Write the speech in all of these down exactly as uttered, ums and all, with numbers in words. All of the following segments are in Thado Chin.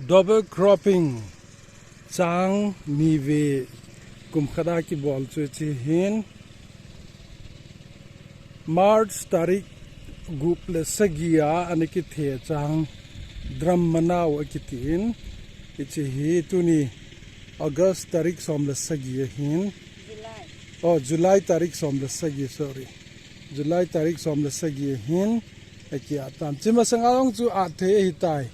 Double cropping chang ni ve kum khat a kibol chu hiche hin March tarik gup le sagi a ana kithe chang drum manao akiti in, hiche hi tuni August tarik som le sagi ahin. July. Oh, July tarik som le sagi, sorry. July tarik som le sagi ahin. Aki atan. Chima sanga ong chu athei ahitai.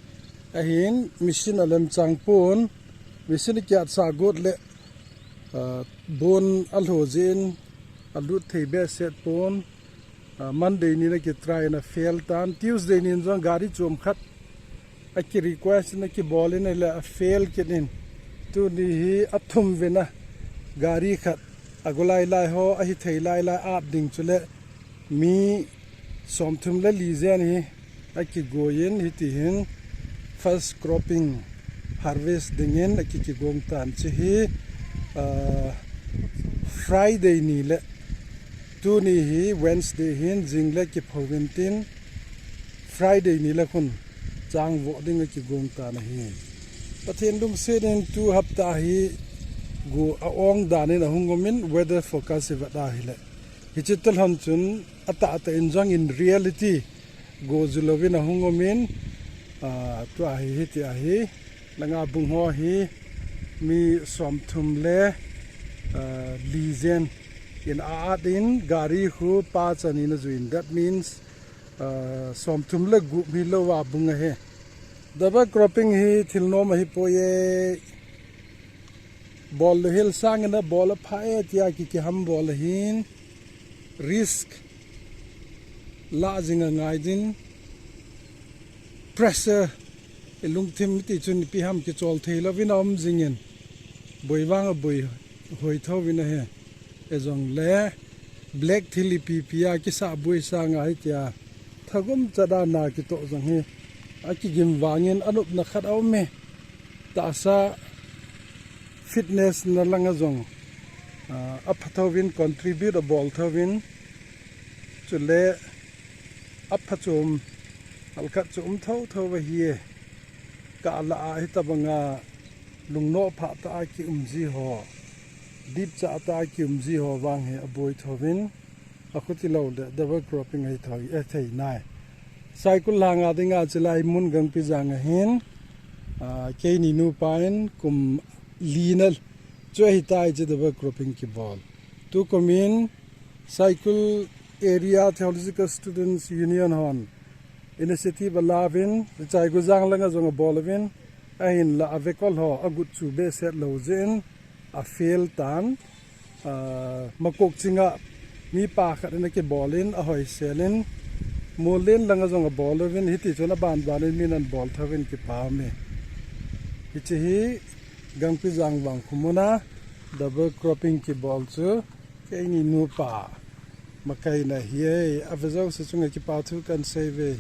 Ahin machine alem chang pon. Machine kiat sa got le, ah, bon alho jin alut thei behseh pon. Ah, Monday ni na kitry na fail tan. Tuesday ni jong gari chom khat aki request na kibol in le a fail kit in. Tuni hi athum vena gari khat agolai lai ho ahi thei lai lai at ding chule mi som thum le li jen hi akigoi in hiti hin first cropping harvest ding in aki kigong tan hiche hi, ah, Friday ni le tuni hi Wednesday hin jing le kipho vin tin Friday ni le khun chang vo ding aki gong tan ahi. Pathen lungset in tu hapta hi go a ong dan in ahung um in weather forecast i vet a hile. Hiche talhon chun atah tah in jong in reality go ju louvin ahung um in, ah, tua hi hiti ahi. Langa bung ho hi mi som thum le, ah, li jen in a at in gari khu pa chan in a ju in, that means, ah, som thum le gup hi lou a bung ahi. Double cropping hi thil nom ahi poi e. Bol le hel sang in a bol a pha e tia ki, kiham bol ahin risk la jing angai din pressure i lungthim iti chun ipi ham kichol thei louvin a um jing in boi vang a boi hoi tho vin ahi. Ejong le black thil ipi ipi a kisa boi sang ahi tia thagum chada na kitoh jong hi akigim vangin anopna khat a um e. Tahsa fitness na langa jong, ah, apha tho vin contribute abol tho vin chule apha chom alkhat chu um tho tho va hi e. Ka la a hi tabanga lungnoh pha ta a ki um ji ho, dip cha ta a ki um ji ho vang hi aboi tho vin. Akhuti lou le double cropping ahi thei, eh, thei nai. Saikul langa dinga chilai mun Gangpijang ahin, ah, keini nupa in kum li na chu ahi tai chu double cropping kibol. Tukum in Saikul Area Theological Students Union hon initiative alauvin, Saikul jang langa jong abol uvin, ahinla avekol ho agut chu behseh lou jeh in, a fail tan, ah, Makok chinga mipa khat in akibol in, ahoisel in, Mollen langa jong abol uvin, hiti chun aban ban in min anbol tho vin kipa um e. Hiche hi Gangpijang vang khu muna double cropping kibol chu keini nupa makaina hi e, ave jouse chunga kipa thu kan sei ve.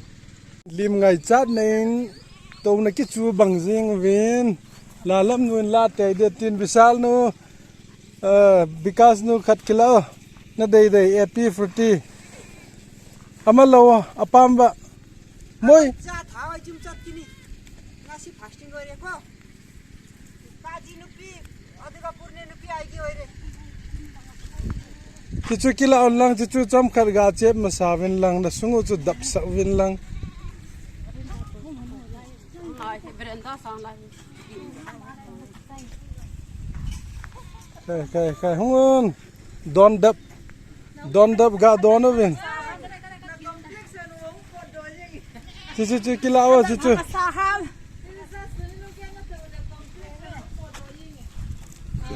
Lim ngaichat na in touna kichu bang jing uvin. Lalam nu in la tei de tin Vishal nu, eh, Vikas nu khat kila o. Na dei dei, A P fruity. Ama lo, apam ba. Moi. Cha tha, ai jim chat kini. Ngasi fasting goi re ko. Kaji nupi, Adhikapur ne nupi aigi oi re. Chuchu kila un lang, chuchu chomkhat ga chep masa uvin lang, na sung u chu dap sah uvin lang. Lai, veranda sang lai. Kai, kai, kai, hung un. Don dap. Don dap ga don uvin. Chu, chu, chu, kila o, chu, chu. Sahal.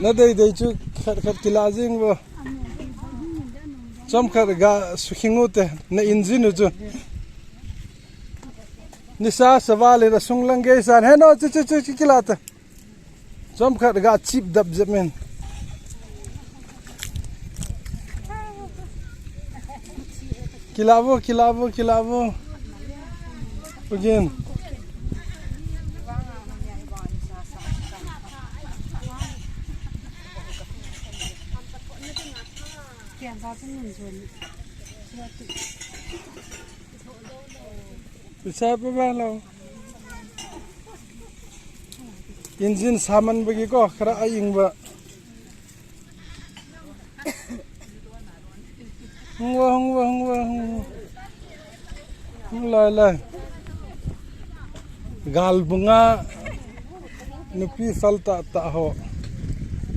Na dei dei chu khat khat kila jing vo. Chomkhat ga sukhing u te, na engine u chu. Nisa saval in asung lang gei san. He no, chu, chu, chu, chu, kila te. Chomkhat ga chip dap jep men. Kila vo, kila vo, kila vo. Again. Isa pa ba lo? Engine saman bagi ko, khara a ing ba. Hung va, hung va, hung va, hung va. Hung lai lai. Galbunga. Nupi sal ta ta ho.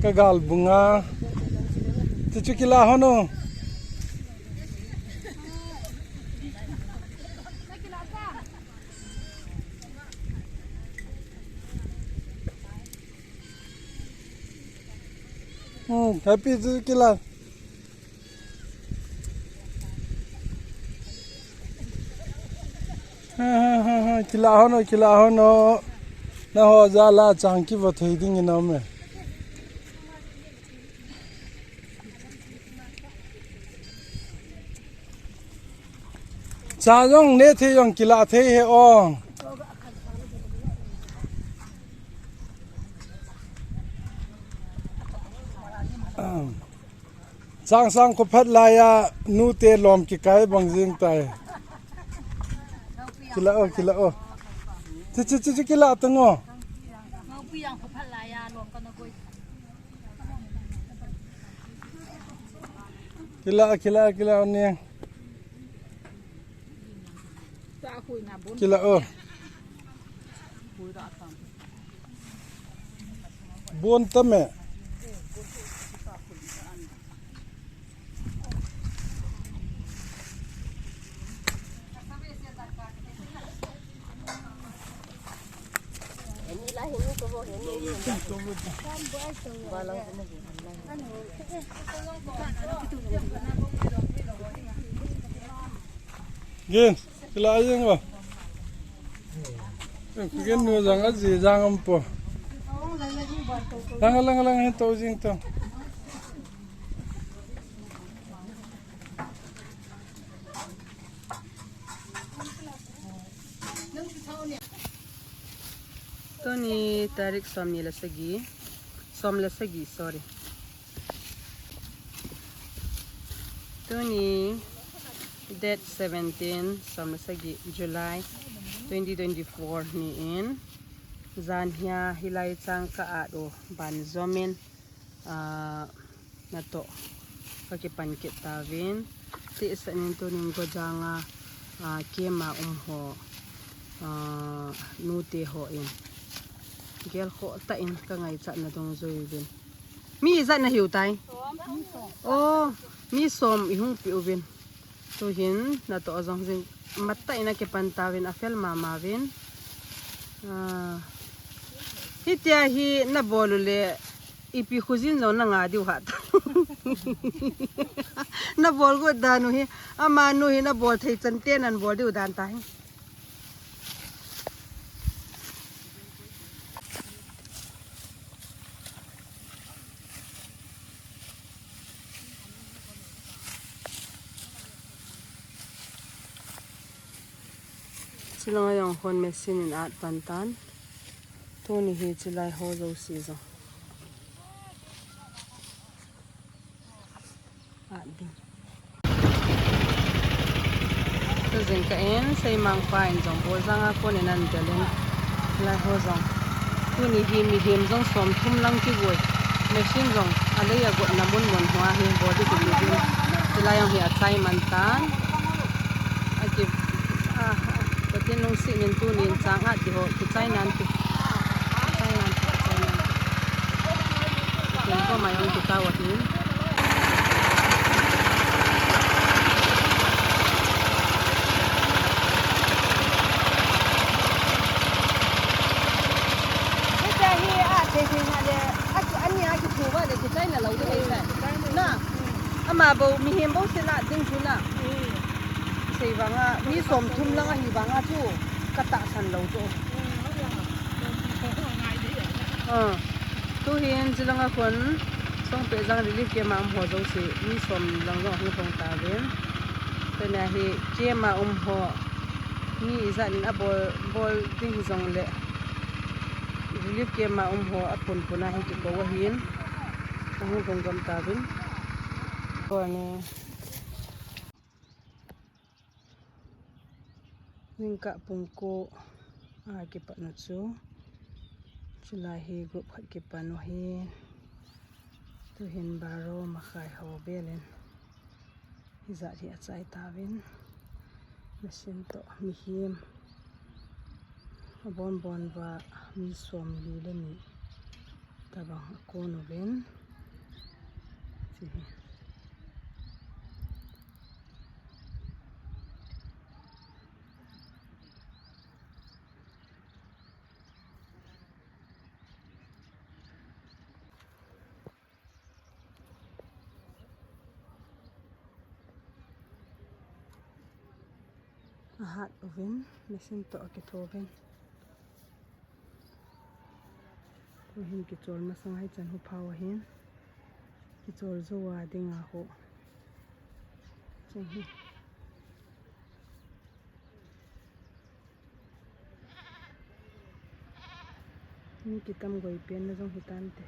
Ka galbunga. Chuchu kila ho no. Hmm, happy chu kila. Ha, ha, ha, ha, kila ho no, kila ho no. Na ho ja la chang ki va thei ding in um e. Cha jong ne thei jong kila thei he o. Chang sang ko phat lai a nu te lom kikai bang jing tai. Kila o, kila o. Chi, chi, chi, chi, kila tang o. Kila, kila, kila ni. Kila o. Bon tame. Gin, kila jing ba. Gin nu jang aji jang am po. Lang, lang, lang, hin to jing to. Tuni tarik som ni le sagi, som le sagi, sorry. Tuni date seventeen, som le sagi, July twenty twenty-four ni in. Jan hia hilai chang ka at u ban jom in. Ah, natoh ka kipan kit tauvin. Tisa nin tunin Gojang a, ah, camp a um ho, ah, nute ho in. Gel kho ta in ka ngaichat na dong jui uvin. Mi ijat na hiu tai? Oh, mi som i hung pi uvin. Tuhin natoh jong jing matah in a kipan tauvin a fel mama uvin. Ah, hitia hi na bol u le ipi khujin jong na nga diu ha ta. Na bol got dan u hi, amanu hi na bol thei chan te nan bol diu dan ta hi. Chilanga jong hon machine in at pan tan. Tuni hi chilai ho jouse jong. At ding. Tujing ka in, Seimang pa in jong Boljang a kon in an del in, lai ho jong. Tuni hi mihem jong som thum lang kivui. Machine jong alei a got na mun mun ho a hi bol di kiti din. Chilai jong hi achai man tan. Aki, ah, Pathen lungset in tunin chang at di ho, kichai nan ti. Kichai nan ti, kichai nan ti. Ken ko mai ong kita wa hin. Hitia hi a thei thei na le, a ki, ani a kithu va le kichai na lou ding ahi sai. Na, ama bou, mihem bou sela ding chu na. Sei vanga, mi som thum lang ahi vanga chu, ka tahsan lou chu. Ah, tuhin chilanga khun, Songpehjang relief camp a um ho jouse, mi som lang jong ahung phong tauvin. Tuna hi camp a um ho, mi ijat in abol, bol ding jongle, relief camp a um ho aphun phun a hi kikou ahin, ahung phong gam tauvin. Kone. Jingkah pung ko a kipat na chu. Chulai hi group khat kipan u ahin. Tuhin baro makhai ho bel in hijat hi achai tauvin. Machine toh mihem abon bon uva mi somli le ni tabang akon uvin. Hiche hi. Ahat uvin, machine toh akitho uvin. Tuhin kichol masang a hichan hung phau ahin. Kichol jou a dinga ho. Chang hi. Mi kitam goi pen na jong hitante.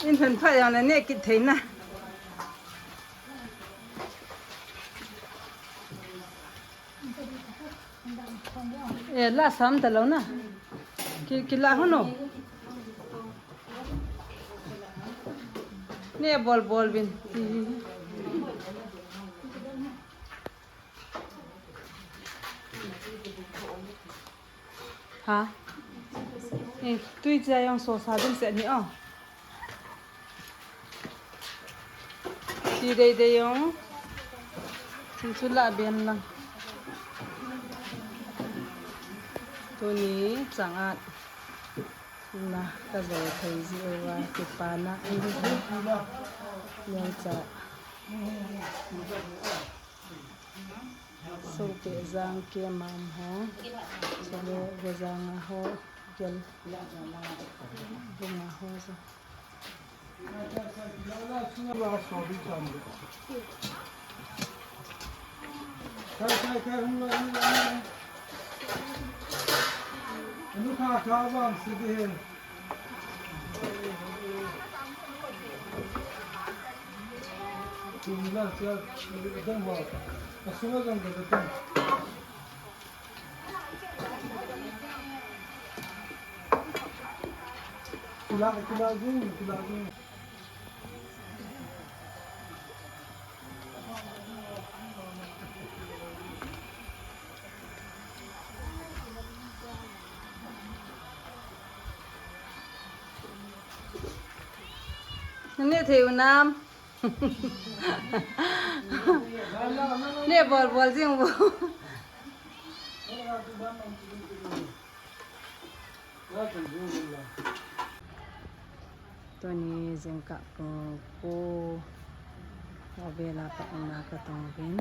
In than pha jong na ne kit thei na. E, la sam ta lo na. Ki, ki la ho no. Ne bol bol bin. Ha? E, tui cha jong so sa ding se ni o. Ti dei dei jong. Thil chu la ben lang. Tuni chang at. Na ka jol thei ji uva kipana. Nang cha. Sopi jang ke mam ho. Chule go jang a ho. Gel. Bunga ho sa. Ne thei u nam. Ne bol bol jing u. Tuni jingkah pung ko vela pat na ka tong uvin.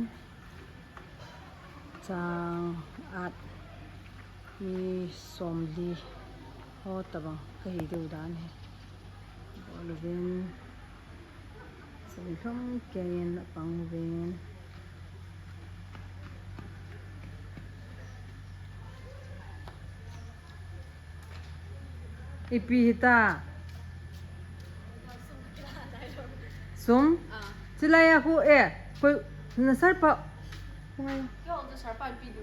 Chang at mi somli ho tabang ka hi diu dan hi. Bol uvin. Sum thum kei in apang uvin. Ipi hita. Sum? Ah. Chilai a khu e. Koi na sar pa. Koi. Kyo, to sar pa pi du.